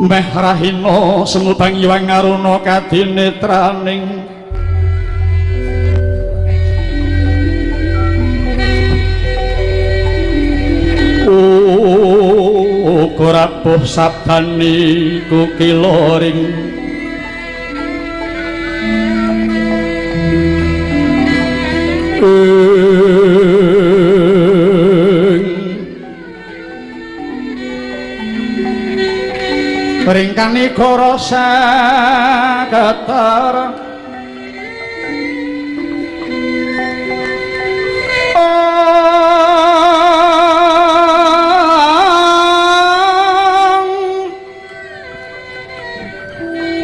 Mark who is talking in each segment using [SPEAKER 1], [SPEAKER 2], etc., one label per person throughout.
[SPEAKER 1] Meh rahina semutang iwang aruna kadinetraning uga rapuh sabdani kukiloring ringkani goro saketar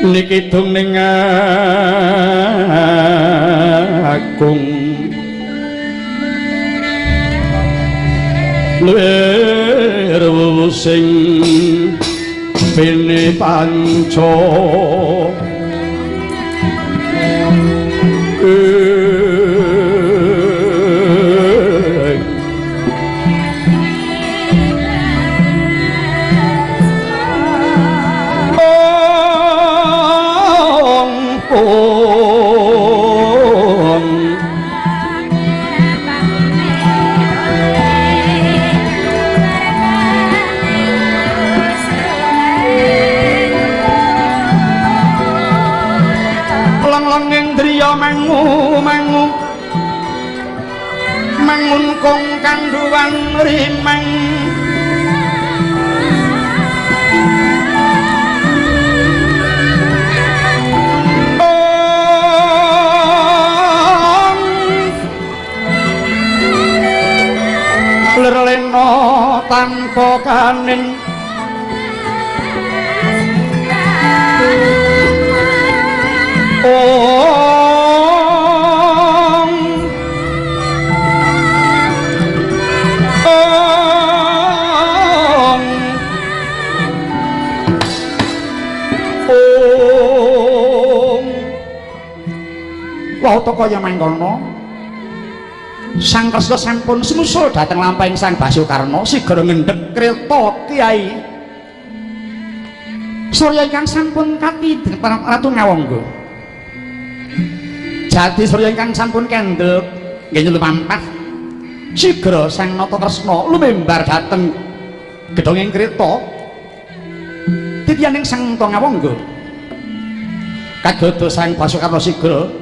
[SPEAKER 1] niki dung ning agung lir sing bene panca mangun kong kandhuwan rimeng lerlena tanpa kanin wauta kaya mangkono Sang Kresna sampun sumusul dhateng lampahing Sang Basukarna sigra ngendhek kreta Kyai Surya ingkang sampun kati Ratu Ngawangga. Jati Surya ingkang sampun kendel nggih lumampah sigra Sang Nata Kresna lumembar dhateng gedhonging kreta titianing Sang Ngawangga. Kadodo Sang Basukarna sigra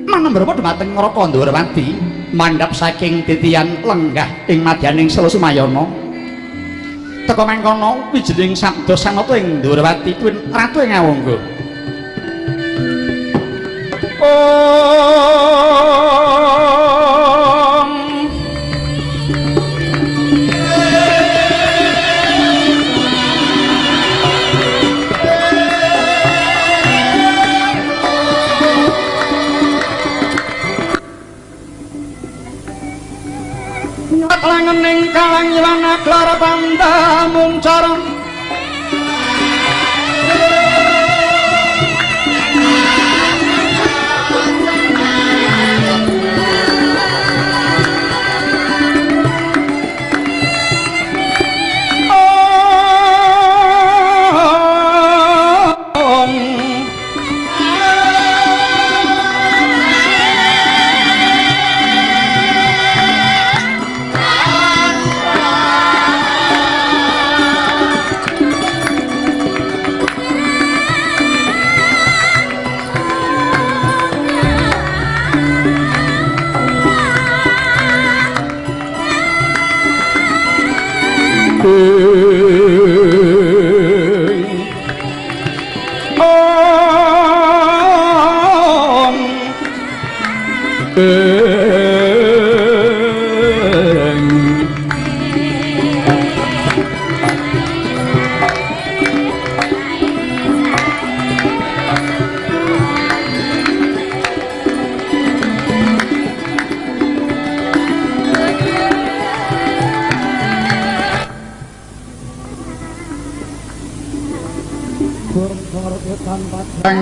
[SPEAKER 1] manambrama dhumateng Raka Ndhurawati mandhap saking titian lenggah ing madyaning Sela Sumayana. Teka mangkono wijining sabda Sang Nata ing Ndhurawati kuwi ratu ing Ngawangga. Om langening kalang yiwana klara panda muncaran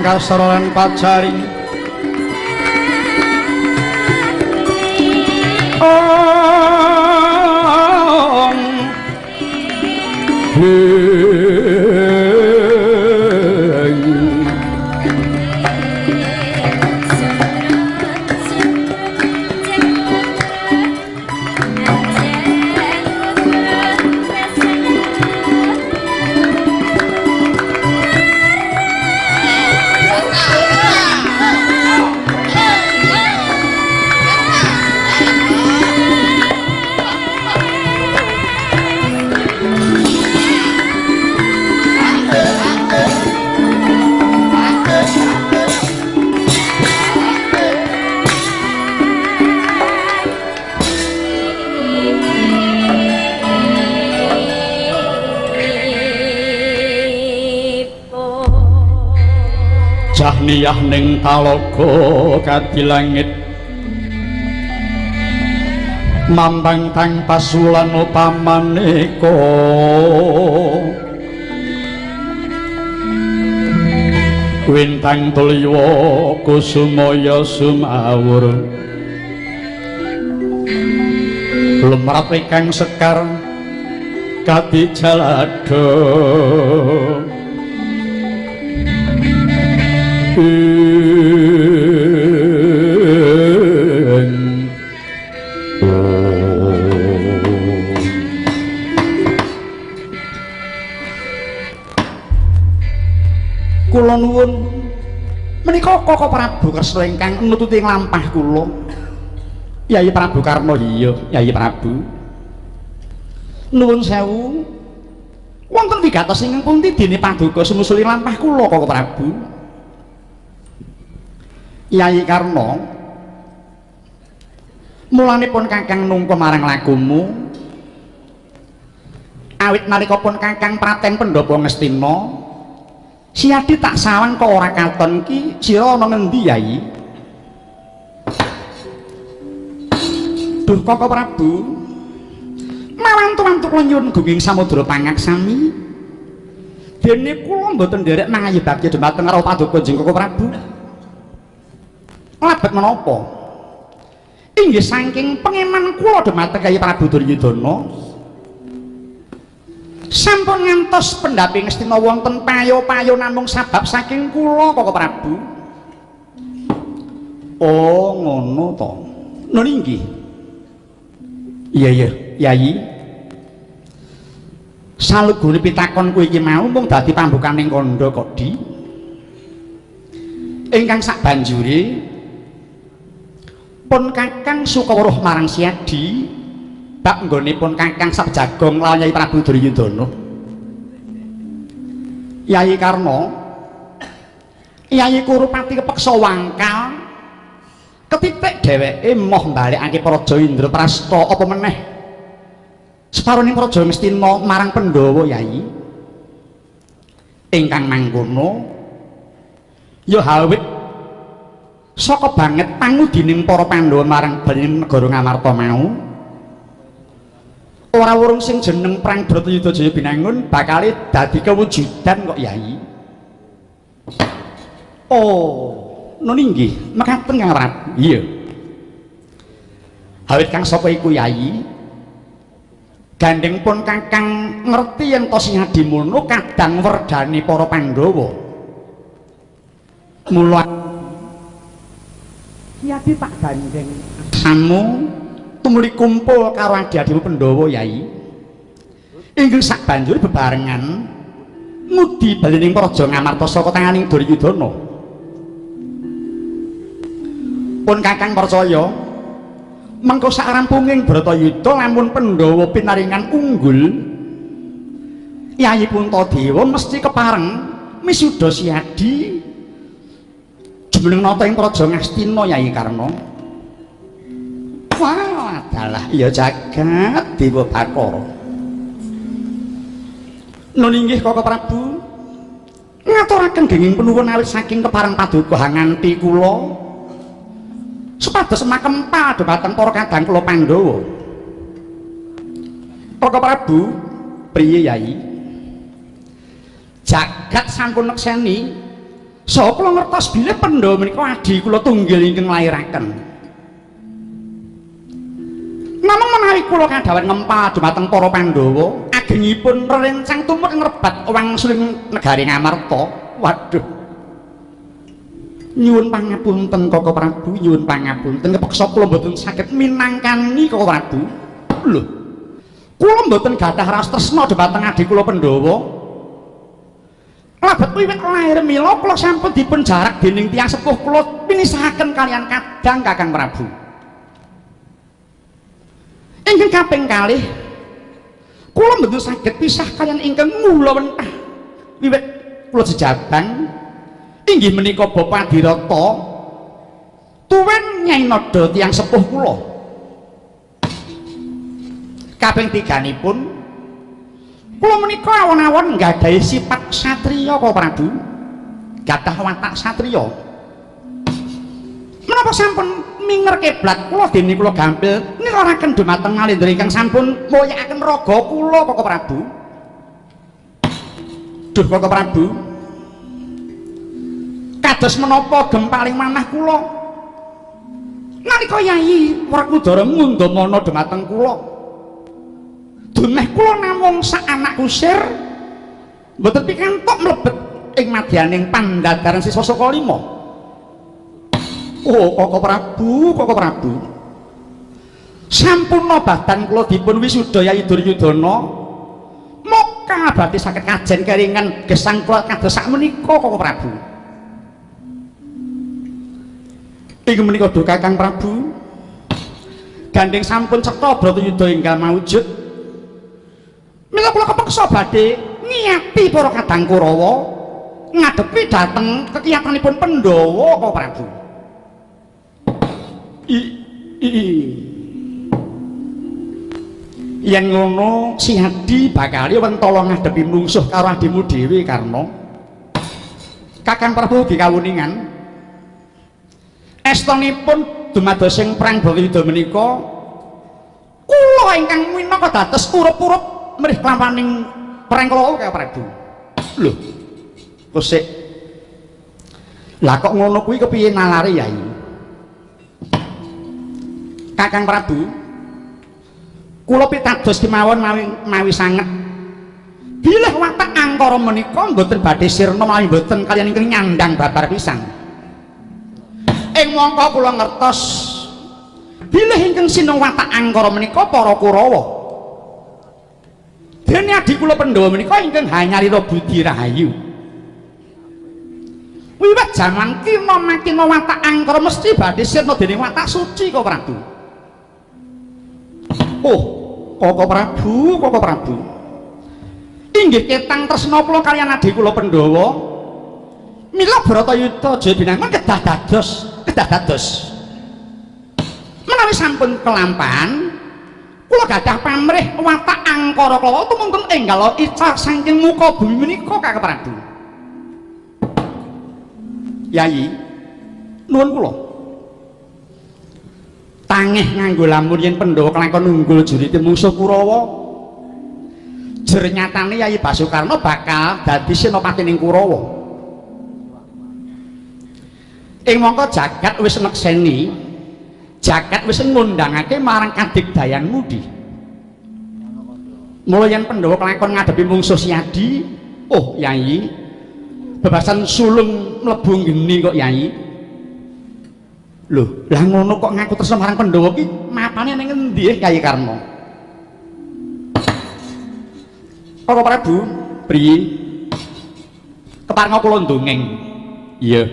[SPEAKER 1] Kasarolan pacari Om. Tahniyah ning talaga kadilangit mambang tang pasulan upamaneka wintang tuliwa kusumaya sumawur lumrap ingkang sekar kadi jalada. Kula nuwun menika Koko Prabu Kresna ingkang nututi nglampah kula. Yayi Prabu Karna. Iya, Yayi Prabu. Nuwun sewu. Wonten wigatos ingkang pundi dene paduka sumusuli lampah kula Koko Prabu? Yayi Karna, mulanipun Kakang nungka marang lakumu awit nalika pun Kakang praten pendhapa Ngastina, Siadi tak sawang kok ora katon ki sira ana ngendi Yayi? Duh Koko Prabu, mawantu-wantu kula nyuwun gunging samudra pangaksami. Dene kula mboten nderek mangayibagya dhumateng rawuh paduka jeng Koko Prabu. Labet menapa? Inggih saking pengeman kula dhumateng Kyai Prabu Duryudana sampun ngantos pendhapi Ngastina wonten payo-payo namung sabab saking kula Koko Prabu. Oh ngono to. Nun inggih. Iya iya, Yayi. Salugune pitakon kuwi iki mau mung dadi pambukaning kandha kok, Di. Ingkang sabanjure pun Kakang sukawruh marang Siadi bab nggonipun Kakang sabjagong lawan Yai Prabu Duryudana. Yayi Karna, Yayi Kurupati kepeksa wangkal ketitik dheweke moh mbalekake Praja Indraprasta apa meneh separoning Praja Ngastina marang Pandhawa. Yayi ingkang mangkono ya hawit saka banget pangudining para Pandhawa marang balining negara Ngamarta mau ora wurung sing jeneng perang Bratayuda Jaya Binangun bakale dadi kewujudan kok Yayi. Oh, nun inggih, mekaten Kang Prabu. Iya. Awit kang sapa iku Yayi? Gandeng pun Kakang ngerti yen to Singadimulna kadang werdane para Pandhawa. Mula Yadi tak gandeng samu tumuli kumpul karo adi-adimu Pandhawa Yayi. Ingkang sabanjure bebarengan ngudi balining Praja Ngamarta saka tanganing Duryudana. Pun Kakang percaya mengko sakrampunging Bratayuda lamun Pandhawa pinaringan unggul, Yayi Puntadewa mesti kepareng misuda Siadi jumeneng nata ing Praja Ngastina. Yayi Karna. Wah, adalah ya jagat Dewa Bathara. Nun inggih Koko Prabu, ngaturaken genging penuwun awit saking kepareng paduka hanganti kula supados makempal dhumateng para kadang kula Pandhawa. Koko Prabu, priye Yayi? Jagat sampun nekseni saha kula ngertos bilih Pandhawa menika adhi kula tunggil ingkang nglairaken. Namung menawi kula kadhawuhan ngempal dhumateng para Pandhawa, agengipun rerencang tumut ngrebat wangsuling negari Ngamarta. Waduh. Nyuwun pangapunten Koko Prabu, nyuwun pangapunten kepeksa kula mboten saged minangkani Koko Prabu. Lho. Kula mboten gadah raos tresna dhumateng adhi kula Pandhawa. Labet wiwit lair mila kula sampun dipun jarak dening tiyang sepuh kula pinisahaken kalian kadang Kakang Prabu. Ingkang kaping kalih kula mboten saged pisah kalian ingkang mula wentah wiwit kula jejabang inggih menika Bapak Adirata tuwin Nyai Nada tiyang sepuh kula. Kaping tiganipun kula menika awon-awon nggadahi sifat satriya Koko Prabu. Gadah watak satriya. Menapa sampun minger kiblat kula dene kula gampil nilaraken dumateng Nalendra ingkang sampun mulyakaken raga kula Koko Prabu. Duh Koko Prabu. Kados menapa gempaling manah kula nalika Yayi Werkudara ngundamana dumateng kula. Dumeh kula namung sak anak kusir mboten pikantuk mlebet ing madyaning pandadaran siswa saka lima. Oh Koko Prabu, Koko Prabu. Sampurna badan kula dipun wisuda Yayi Duryudana. Moka berarti saged kajen keringan gesang kula kados sakmenika Koko Prabu. Inggih menika duh Kakang Prabu. Gandeng sampun cetha Bratayuda enggal maujud. Mila kula kepeksa badhe ngiyati para kadang Kurawa ngadepi dhateng kekiyatanipun Pandhawa Koko Prabu. I i yen ngono si Adi bakal wentala ngadepi mungsuh karo adimu dhewe Karna. Kakang Prabu ugi kawuningan estonipun dumados ing perang Bratayuda menika kula ingkang minangka dados urup-urup mrih kelampaning perang kala wau Kakang Prabu. Lho, kosik. Lah kok ngono kuwi kepiye nalare Yai? Kakang Prabu, kula pitados kemawon mawi sanget. Bilih watak angkara menika mboten badhe sirna mawi mboten kaliyan ingkang nyandang babar pisan. Ing mangka kula ngertos bilih ingkang sinung watak angkara menika para Kurawa. Dene adi kula Pandhawa menika ingkang hanyarira budi rahayu. Wiwit jaman kina makina watak angkara mesti badhe sirna dening watak suci Koko Prabu. Oh, Koko Prabu, Koko Prabu. Inggih ketang tresna kula kaliyan adi kula Pandhawa. Mila Bratayuda Jaya Binangun kedah dados, kedah dados. Menawi sampun kelampahan, kula gadah pamrih watak angkara kala tumungkul enggal ical saking muka bumi menika Kakang Prabu. Yayi, nuwun kula. Tangeh nganggo lamur yen Pandhawa kelakon unggul jurite mungsuh Kurawa. Jer nyatane Yayi Basukarna bakal dadi senopati ning Kurawa. Ing mangka jagat wis nekseni, jagat wis ngundangake marang kadigdayan ngudi. Mula yen Pandhawa kelakon ngadepi mungsuh Siadi, oh Yayi, bebasan sulung mlebu geni kok Yayi. Lho, lah ngono kok ngaku tresna marang Pandhawa ki mapane ning endi Kyai Karna? Koko Prabu, priye? Keparenga kula ndongeng. Iya.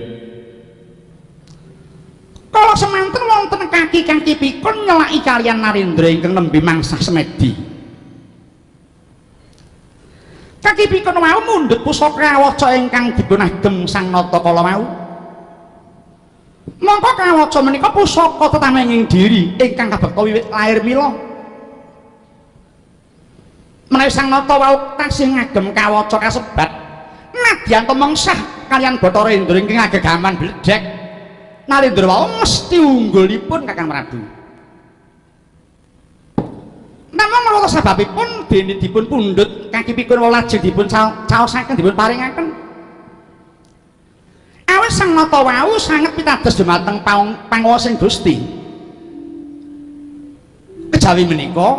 [SPEAKER 1] Kala semanten wonten kaki-kaki pikun nyelaki kaliyan Narendra ingkang nembe mangsah semedi. Kaki pikun wau mundhut pusaka kawaca ingkang dipun agem Sang Nata kala wau. Mongko kawaca menika pusaka tetamenging diri ingkang kabekta wiwit lair mila. Menawi Sang Nata wau taksih ngagem kawaca kasebat, nadyan ta mengsah kaliyan Bathara Indra ingkang agegaman bledhek, Narendra wau mesti unggulipun Kakang Prabu. Namung menapa sababipun dene dipun pundhut kaki pikun wau lajeng dipun caosaken dipun paringaken. Awit Sang Nata wau sanget pitados dumateng panguwasing Gusti. Kejawi menika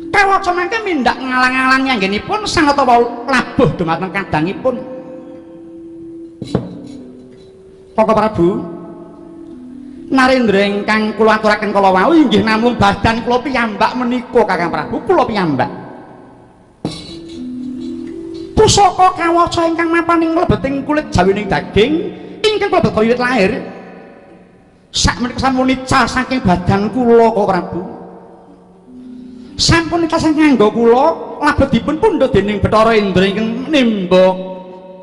[SPEAKER 1] kawaca mangke mindak ngalang-alangi anggenipun Sang Nata wau labuh dumateng kadangipun. Koko Prabu, Narendra ingkang kula aturaken kala wau inggih namung badan kula piyambak menika Kakang Prabu, kula piyambak. Pusaka kawaca ingkang mapan ing mlebeting kulit jawining daging ingkang kula beto wiwit lahir sakmenika sampun ical saking badan kula Koko Prabu. Sampun ical saking angga kula labet dipun pundhut dening Bathara Indra ingkang nimba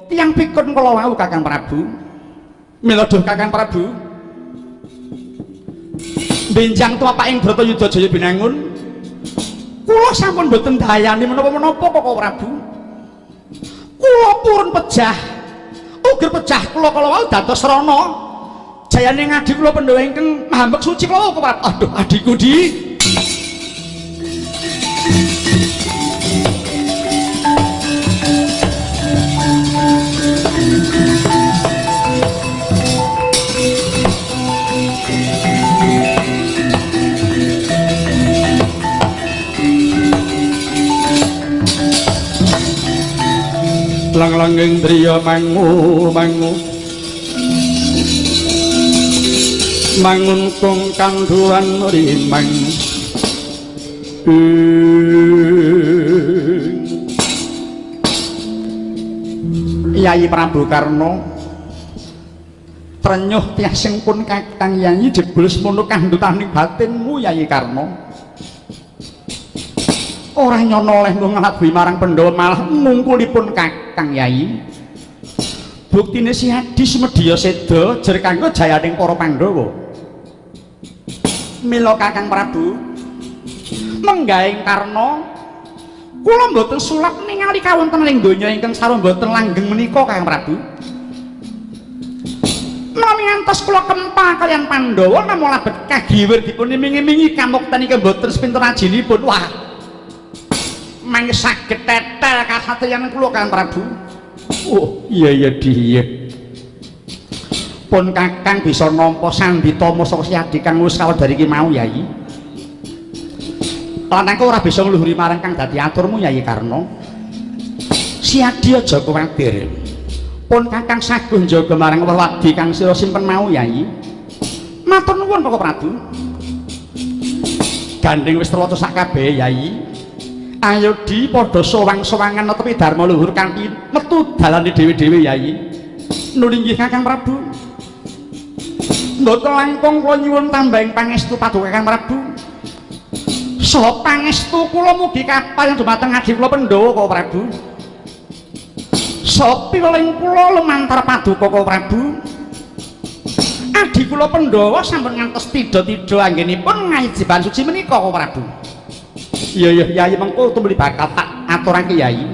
[SPEAKER 1] tiyang pikun kala wau Kakang Prabu. Mila duh Kakang Prabu, benjang tumapak ing Bratayuda Jaya Binangun kula sampun boten dayani menapa-menapa Koko Prabu. Kula Kula purun pejah. Uger pejah kula kala wau dados srana. Jayane ngadi kula Pandhawa ingkang mahambek suci kula wau. Aduh, adikku di.
[SPEAKER 2] Lang-langing driya mangu mangu mangun kung kandhuwan rimang.
[SPEAKER 1] Yayi Prabu Karna trenyuh tiasing pun Kakang Yayi jebul semono kandhutaning batinmu Yayi Karna. Ora nyono oleh nglabuhi marang Pandhawa malah ngungkulipun Kakang Yayi. Buktine si Adi sumedya seda jer kanggo jayaning para Pandhawa. Mila Kakang Prabu menggahing Karna kula mboten sulap ningali kawontenan ing donya ingkang sarwa mboten langgeng menika Kakang Prabu. Menawi ngantos kula kempa kaliyan Pandhawa namung labet kagiwir dipun iming-imingi kamukten ingkang mboten sepinten ajinipun. Wah, mangke saged tetel kasatriyan kula Kakang Prabu.
[SPEAKER 2] Oh iya iya di iya.
[SPEAKER 1] Pun Kakang bisa nampa sanditama saka si Adi kang wis kawedhar iki mau Yayi. Lan aku ora bisa ngluhuri marang kang dadi aturmu Yayi Karna. Si Adi aja kuwatir. Pun Kakang saguh njaga marang werwadi kang sira simpen mau Yayi. Matur nuwun Bapak Prabu. Gandeng wis terwaca sak kabeh Yayi. Ayo di padha sowang-sowangan netepi dharma luhur kanthi metu dalane dhewe-dhewe Yayi. Nuli inggih Kakang Prabu. Mboten langkung kula nyuwun tambahing pangestu paduka Kakang Prabu. Saha pangestu kula mugi kapayan dumateng adi kula Pandhawa Kaka Prabu. Saha piweling kula lumantar paduka Kaka Prabu. Adi kula Pandhawa sampun ngantos tidha-tidha anggenipun ngajiban suci menika Kaka Prabu. Iya iya Yayi mengko tumuli bakal tak aturake Yayi.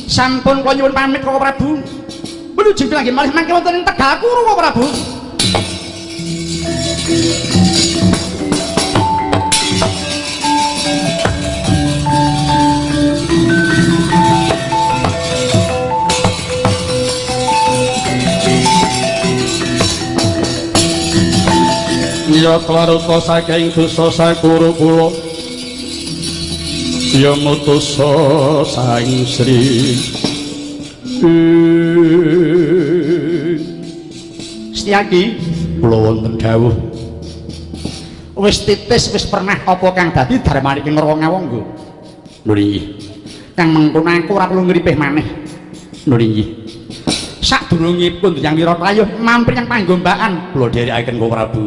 [SPEAKER 1] Sampun kula nyuwun pamit Kaka Prabu. Wilujeng lagi malih mangke wonten ing Tegal Kuru Kaka Prabu.
[SPEAKER 2] Ya klaruta saking dosa sakuru kula ya mutusa sang Sri.
[SPEAKER 1] Setyaki
[SPEAKER 2] kula wonten dawuh.
[SPEAKER 1] Wis titis wis pernah apa kang dadi dharmane ing Ngraka Ngawangga.
[SPEAKER 2] Lho inggih.
[SPEAKER 1] Kang mengkono aku ora perlu ngripih maneh.
[SPEAKER 2] Lho inggih.
[SPEAKER 1] Sadurungipun Hyang Wiratayuh mampir yang panggombakan
[SPEAKER 2] kula dherekaken Kang Prabu.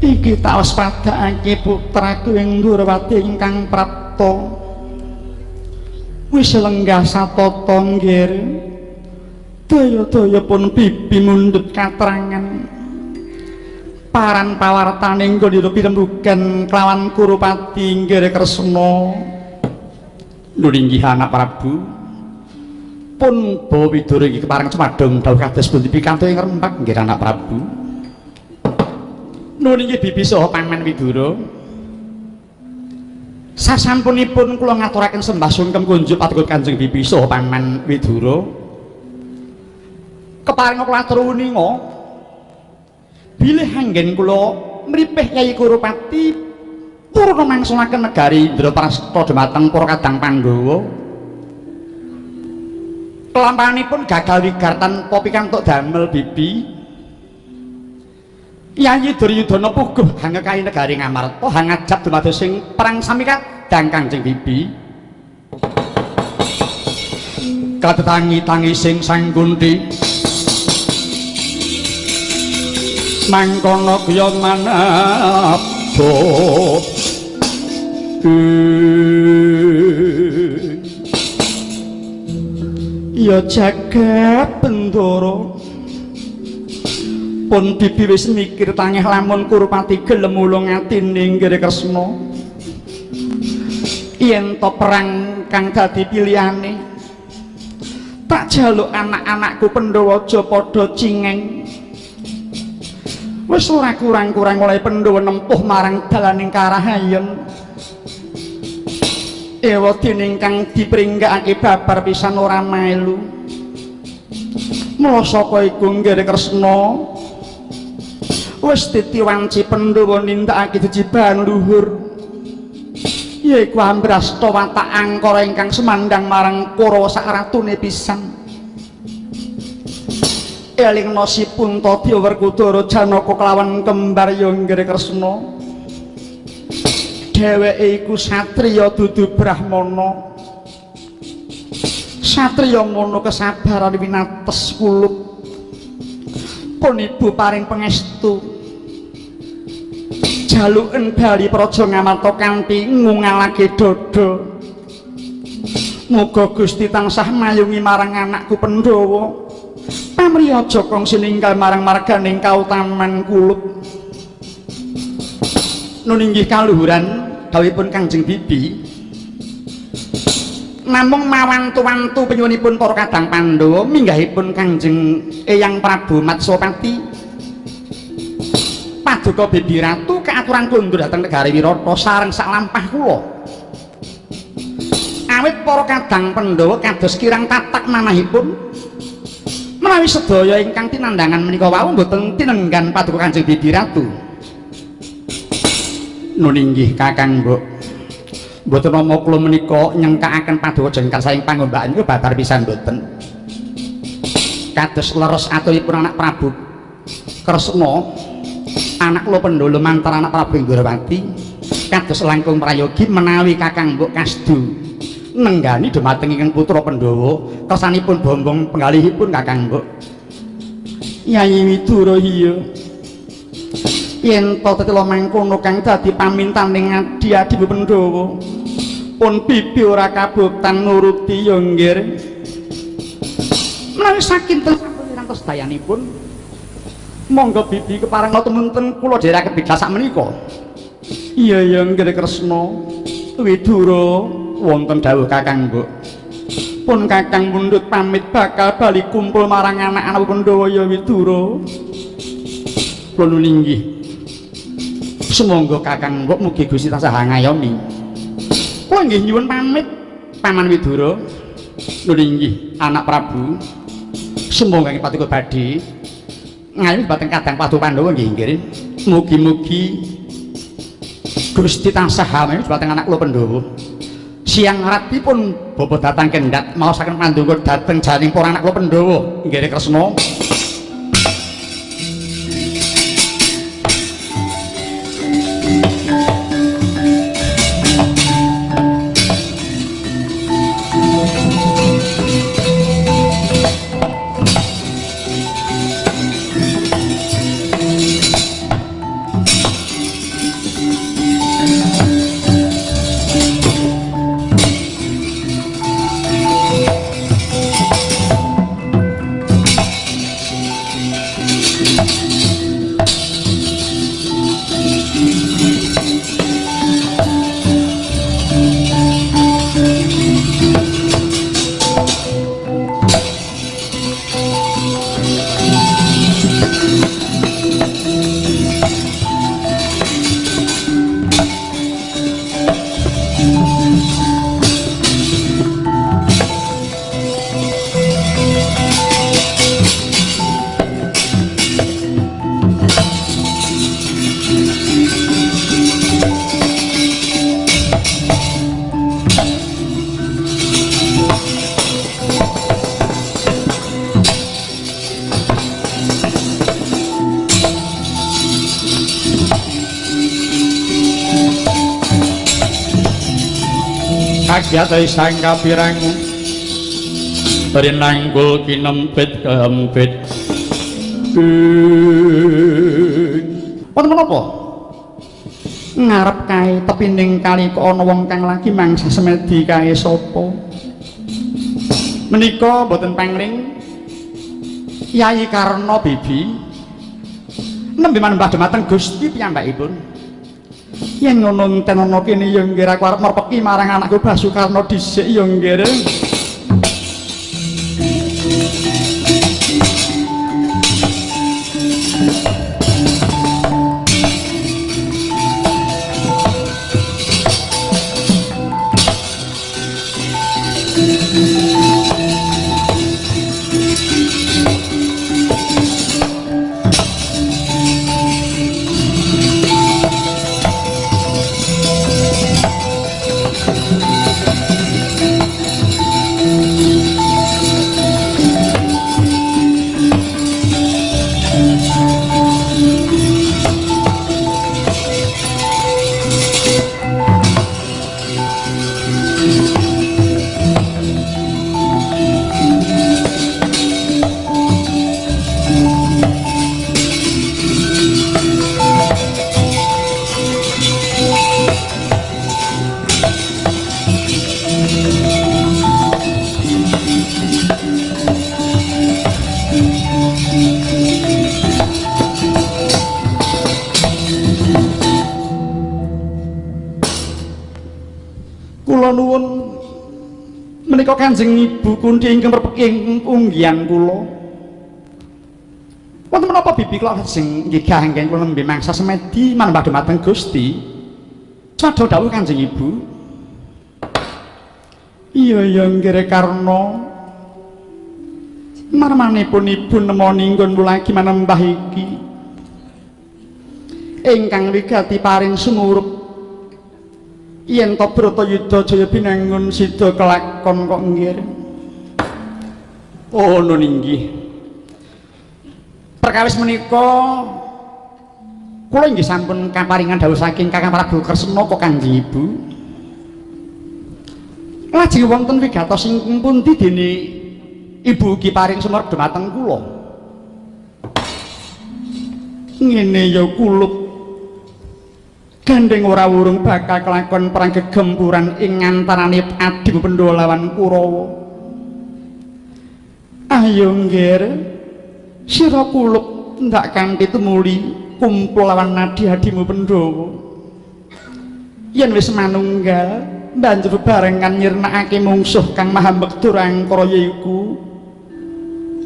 [SPEAKER 1] Iki tak waspadakake putraku ing Ndhurawati ingkang prapta. Wis lenggah satata nggir. Daya-daya pun bibi mundhut katrangan. Paran pawartane nggon pirembugan kelawan Kurupati nggir Kresna.
[SPEAKER 2] Lho inggih anak Prabu. Pun bawa Widura iki kepareng cumadung dawuh kados pundi pikantuk ing rembag nggih anak Prabu. Nuwun inggih bibi saha paman Widura. Sasampunipun kula ngaturaken sembah sungkem kunjuk paduka Kanjeng Bibi saha paman Widura. Kepareng kula atur uninga bilih anggen kula mripih Kyai Kurupati purna mangsulaken negari Indraprasta dhumateng para kadang Pandhawa. Kelampahanipun gagal wigar tanpa pikantuk damel bibi. Yayi Duryudana puguh hangekahi negari Ngamarta hangajab dumados sing perang sami kadang Kanjeng Bibi. Katetangi-tangi sing Sang Kunti mangkono kaya manapa.
[SPEAKER 1] Ya jagat Bendara. Pun bibi wis mikir tangeh lamun Kurupati gelem ulung atine nggih Kresna. Yen to perang kang dadi pilihane, tak jaluk anak-anakku Pandhawa aja padha cingeng. Wis ora kurang-kurang oleh Pandhawa nempuh marang dalaning karahayen. Ewa dening kang dipringgakake babar pisan ora melu. Mula saka iku nggih Kresna wis titi wanci Pandhawa nindakake jejibahan luhur, yaiku ambrasta watak angkara ingkang semandang marang Kurawa sak ratune pisan. Elingna si Puntadewa Werkudara Janaka kelawan kembar ya nggih Kresna. Dheweke iku satriya dudu brahmana. Satriya ngono kesabaran winates kulup. Pun ibu paring pangestu jaluken bali praja Ngamarta kanthi ngungalake dada. Muga Gusti tansah mayungi marang anakku Pandhawa. Pamrih aja kongsi ninggal marang marganing kautaman kulup.
[SPEAKER 2] Nun inggih kaluhuran dawuhipun Kanjeng Bibi.
[SPEAKER 1] Namung mawantu-wantu penyuwunipun para kadang Pandhawa minggahipun Kanjeng Eyang Prabu Matswapati paduka Bibi Ratu kaaturan kondur dhateng negari Wirata sareng saklampah kula. Awit para kadang Pandhawa kados kirang tatak manahipun menawi sedaya ingkang tinandhangan menika wau mboten tinenggan paduka Kanjeng Bibi Ratu.
[SPEAKER 2] Nun inggih Kakang Mbok. Mboten nama kula menika nyengkakaken paduka jengkar saking pangombakan niku babar pisan mboten. Kados leres aturipun anak Prabu Kresna, anak kula Pandhawa mantar anak Prabu Indrawati, kados langkung prayogi menawi Kakang Mbok kasdu nenggani dumateng ingkang putra Pandhawa kersanipun bombong penggalihipun Kakang Mbok.
[SPEAKER 1] Yayi Widura iya. Yen to tetela mangkono kang dadi pamintaning adi-adi Pandhawa, pun bibi ora kabuktan nuruti ya nggih. Menawi sakinten sampun wirantos dayanipun, monggo bibi kepareng tumunten kula dherekaken bidal sakmenika. Iya ya nggih Kresna. Widura
[SPEAKER 2] wonten dawuh Kakang Mbok.
[SPEAKER 1] Pun Kakang mundhut pamit bakal bali kumpul marang anak-anak Pandhawa ya Widura.
[SPEAKER 2] Kula nuwun inggih. Sumangga Kakang Mbok mugi Gusti tansah ngayomi.
[SPEAKER 1] Kula nggih nyuwun pamit Paman Widura.
[SPEAKER 2] Nuwun inggih anak Prabu. Sumangga ing paduka badhe ngayomi dhumateng kadang Padu Pandhawa nggih nggih. Mugi-mugi Gusti tansah ngayomi dhumateng anak kula Pandhawa. Siang ratipun bapa datang kendhat maosaken pandonga dhateng janing para anak kula Pandhawa nggih Kresna.
[SPEAKER 1] Kagyat sang kapirang rinanggul kinempit kehempit. Wonten menapa? Ngarep kae tepining kali kok ana wong kang lagi mangsa semedi kae sapa? Menika mboten pangling Yayi Karna Bibi nembe manembah dhumateng Gusti piyambakipun. Yen ngono entenono kene ya nggih aku arep merpeki marang anakku Basukarna dhisik ya nggih. Kula nuwun menika Kanjeng Ibu Kunthi ingkang merpeki ing unggihan kula. Wonten menapa bibi kula lajeng nggih ganggen kula nembe mangsa semedi manembah dhumateng Gusti. Sadha dawuh Kanjeng Ibu. Iya ya nggih Karna. Marmanipun ibu nemoni nggon lagi manembah iki. Ingkang wigati paring sumurup yen to Bratayuda Jaya binangun sida kelakon kok nggih. Oh nun inggih. Perkawis menika kula inggih sampun kaparingan dawuh saking Kakang Prabu Kresna kok Kanjeng Ibu. Lajeng wonten wigatos ingkang pundi dene ibu ugi paring sumerep dhumateng kula. Ngene ya kulup gandeng ora wurung bakal kelakon perang gegempuran ing antarane adimu Pandhawa lawan Kurawa. Ayo ngger, sira kulup ndak kanthi tumuli kumpul lawan adi-adimu Pandhawa. Yen wis manunggal, banjur bebarengan nyirnakake mungsuh kang maha mbekdur angkara yaiku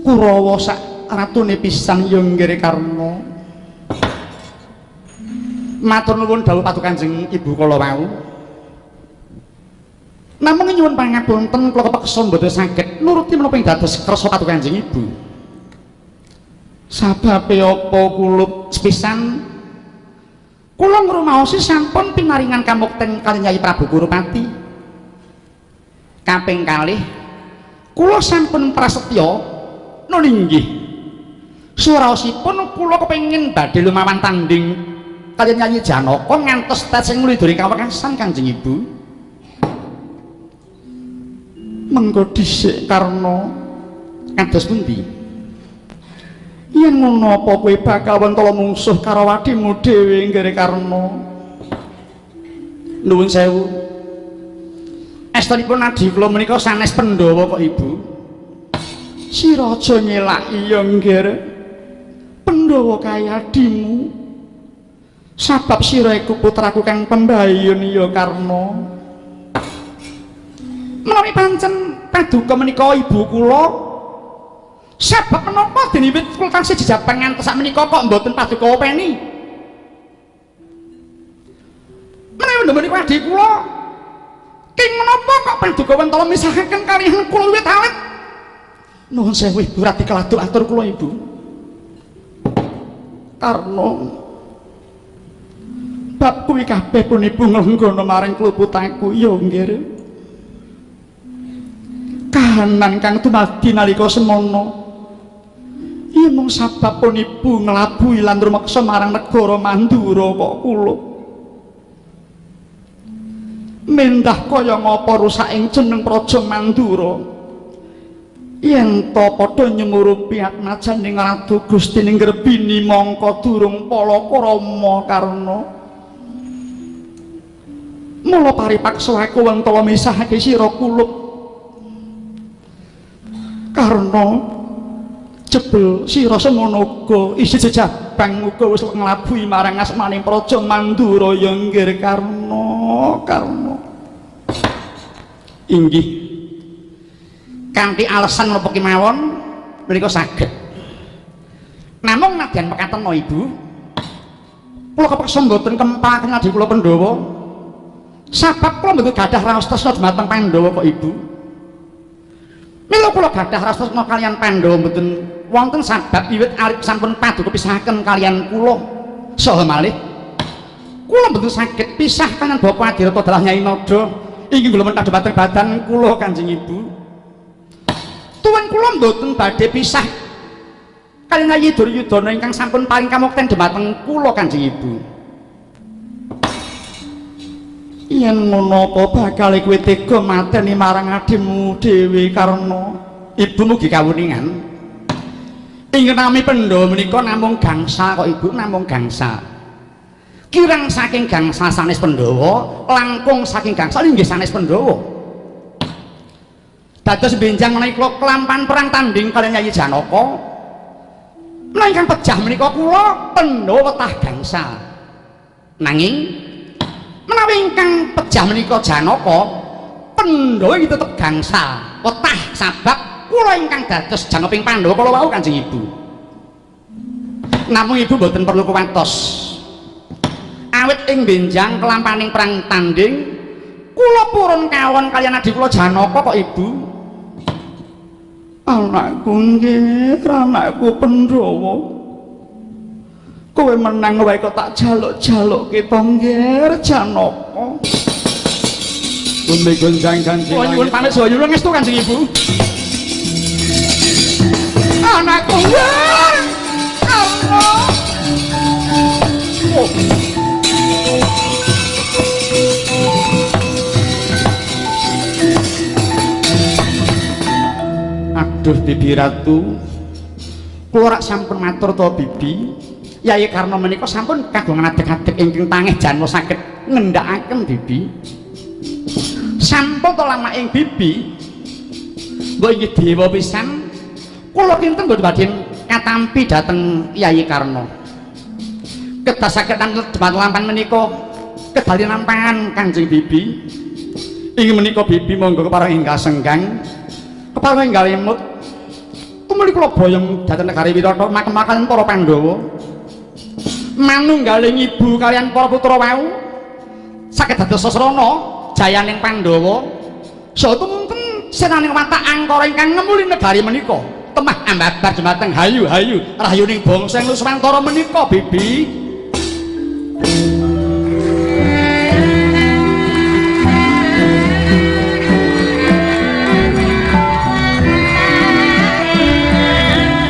[SPEAKER 1] Kurawa sak ratune pisan ya nggere Karna. Matur nuwun dawuh paduka Kanjeng Ibu kala wau. Namung nyuwun pangapunten kula kepeksa mboten saged nuruti menapa ing dados kersa paduka Kanjeng Ibu. Sababe apa kulup sepisan kula ngrumaosi sampun pinaringan kamukten kaliyan Nyai Prabu Kurupati. Kaping kalih kula sampun prasetya nun inggih. Suraosipun kula kepengin badhe lumawan tanding kaliyan Nyai Janaka ngantos tesih ngliduri kawekasan Kanjeng Ibu. Mengko dhisik Karna kados pundi? Yen ngono apa kowe bakal wentala mungsuh karo wadimu dhewe nggere Karna? Nuwun sewu. Estunipun adi kula menika sanes Pandhawa kok Ibu. Sira aja nyelaki ya nggere. Pandhawa kae adimu. Sabab sira iku putraku kang pembayun ya Karna. Menawi pancen paduka menika ibu kula, sabab menapa dene wit kula tansih jejapan ngantos sak menika kok mboten paduka openi? Pandhawa menika adhi kula. King menapa kok Paduka Wentala misahaken kaliyan kula wiwit alit? Nuwun sewu Ibu, radi keladuk atur kula Ibu. Karna bab kuwi kabeh pun Ibu nglenggono maring kluputaku ya nggih. Kahanan kang dumadi nalika semana ya mung sabab pun Ibu nglabuhi lan rumeksa marang negara Mandura kok kula. Mendah kaya ngapa rusaking jeneng Praja Mandura. Yen to padha nyemurupi atmajaning Ratu Gusti ning Grebini mongko durung palakrama Karna. Mula paripaksa aku Wentala misahake sira kulup. Karna jebul sira semono uga isih jejabang uga wis nglabuhi marang asmaning Praja Mandura ya nggih Karna, Karna. Inggih. Kanthi alasan menapa kemawon menika saged. Namung nadyan mekaten Ibu, kula kepeksa mboten kempaken adhi kula Pandhawa. Sabab kula mboten gadah raos tresna dumateng Pandhawa kok Ibu. Mila kula gadah raos tresna kaliyan Pandhawa mboten wonten sabab wiwit alit sampun paduka pisahaken kaliyan kula. Saha malih kula mboten saged pisah kaliyan Bapak Adirata dalah Nyai Nada inggih kula mentah dumateng badan kula Kanjeng Ibu. Tuwin kula mboten badhe pisah kaliyan Yayi Duryudana ingkang sampun paring kamukten dumateng kula Kanjeng Ibu. Yen ngono apa bakal kowe tega mateni marang adhimu dhewe Karna? Ibu mugi kawuningan. Ingkang nami Pandhawa menika namung gangsa kok Ibu, namung gangsa. Kirang saking gangsa sanes Pandhawa, langkung saking gangsa inggih sanes Pandhawa. Dados benjang menawi kula kelampan perang tanding kaliyan Yayi Janaka. Menawi ingkang pejah menika kula Pandhawa wetah gangsa. Nanging menawi ingkang pejah menika Janaka, Pandhawa iki tetep gangsa wetah sabab kula ingkang dados jangkeping Pandhawa kala wau Kanjeng Ibu. Namung Ibu mboten perlu kuwatos. Awit ing benjang kelampaning perang tanding kula purun kawon kaliyan adhi kula Janaka kok Ibu. Anakku nggih, anakku Pandhawa. Kowe menang wae kok tak jaluk-jalukke to nggih Janaka.
[SPEAKER 2] Bumi gonjang ganjing.
[SPEAKER 1] Kula nyuwun pamit saha nyuwun ngestu Kanjeng Ibu. Anakku nggih. Karna. Oh. Aduh Bibi Ratu, kula rak sampun matur to Bibi, Yayi Karna menika sampun kagungan adeg-adeg ingkang tangih janma saged ngendhakaken Bibi. Sampun to lamaking Bibi, mbok inggih dewa pisan, kula kinten mboten badhe katampi dhateng Yayi Karna. Kedah saged dumateng lampan menika kedali nampangan Kanjeng Bibi. Inggih menika Bibi monggo kepareng enggal senggang. Kepareng enggal emut. Tumuli kula boyong dhateng negari Wirata makem-makan para Pandhawa. Manunggaling ibu kaliyan para putra wau saged dados sasrana jayaning Pandhawa. Saha tumunten senaning watak angkara ingkang ngemuli negari menika. Temah ambabar dumateng hayu-hayu rahayuning bangsa ing Nuswantara menika Bibi.